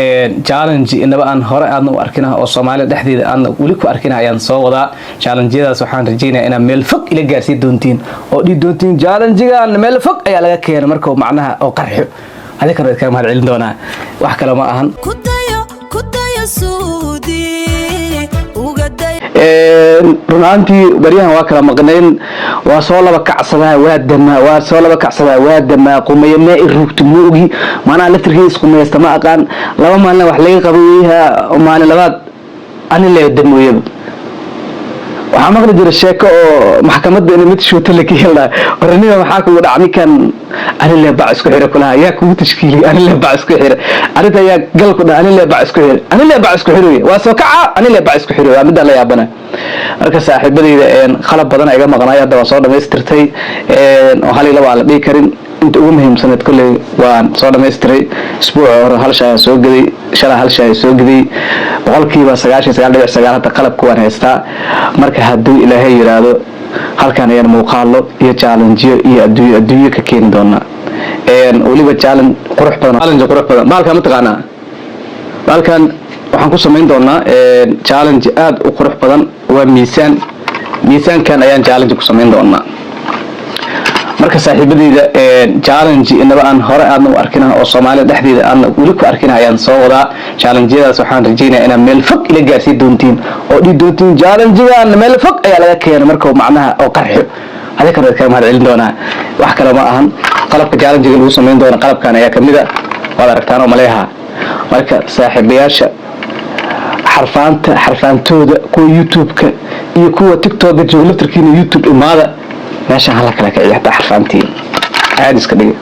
Challenge inaba aan hore aadna u arkin oo Soomaalida dhexdeeda aadna weli ku arkin ayaan soo wadaa. Challenge-yadaas waxaan rajeynayaa inaad meel fog ila gaarsiin doontiin oo dhihi doontiin challenge-gan meel fog ayaa laga keenay markuu macnaha oo qarxo. Adinkana waad kaga mahad celin doonaa. Wax kale ma ahan. Ku dayo, ku dayo, suudi uga day. Run ahaantii baryahan waa kala maqnayn. Waa soo laba kacsadaa, waa damaa, waa soo laba kacsadaa, waa damaa. Qumeeye mee i ruugto ma ogi, macnaha laftirkeeda isqumaysta ma aqaan. 2 maalina wax laga qabayha, maalin labaad ani lee damooyaba. Waxaa maqli jira sheeko oo maxkamadda in mid shuuta la keelaa. Waraniga maxaa kugu dhac ninkan? Ani lee bac isku xira kulaha. Yaa kugu tashkiiliyay? Ani lee bac isku xira. Arrinta yaa gal ku dhaha? Ani lee bac isku xira, ani lee bac isku xiro. Waa soo kaca, ani lee bac isku xiro. Waa midaan la yaabana. Marka saaxiibadayda, qalab badan iga maqnaay hadda waa soo dhamaystirtay, oo hal iyo laba aan la dhihi karin. Inta ugu muhiimsaneed kolley waan soo dhamaystiray. Isbuuca hore hal shay aan soo gaday, shalay hal shay aan soo gaday. 99.9% hadda qalabka waan haystaa. Marka hadduu Ilaahay yiraahdo, halkan ayaan muuqaalo iyo challengeyo iyo adduunyo adduunyo ka keeni doonaa. Weliba challenge qurux badan, challenge qurux badan. Baalkan ma taqaanaa? Baalkan waxaan ku samayn doonaa challenge aada u qurux badan. Waa miisaan. Miisaankan ayaan challenge ku samayn doonaa. Marka saaxiibadayda, challenge inaba aan hore aadna u arkin oo Soomaalida dhexdeeda aadna weli ku arkin ayaan soo wadaa. Challenge-yadaas waxaan rajeynayaa inaad meel fog ila gaarsiin doontiin oo dhihi doontiin challenge-gan meel fog ayaa laga keenay markuu macnaha oo qarxo. Adinkana waad kaga mahad celin doonaa. Wax kale ma ahan, qalabka challenge-ga lagu samayn doono qalabkan ayaa kamid a, waad aragtaan oo maleeha. Marka saaxiibayaasha xarfaanta, xarfaantooda, kuwa YouTube-ka iyo kuwa TikTok-ka jooga, laftarkiina YouTube imaada, meeshaan hala kala kiciyo. Hataa xarfaantii caadi iska dhiga.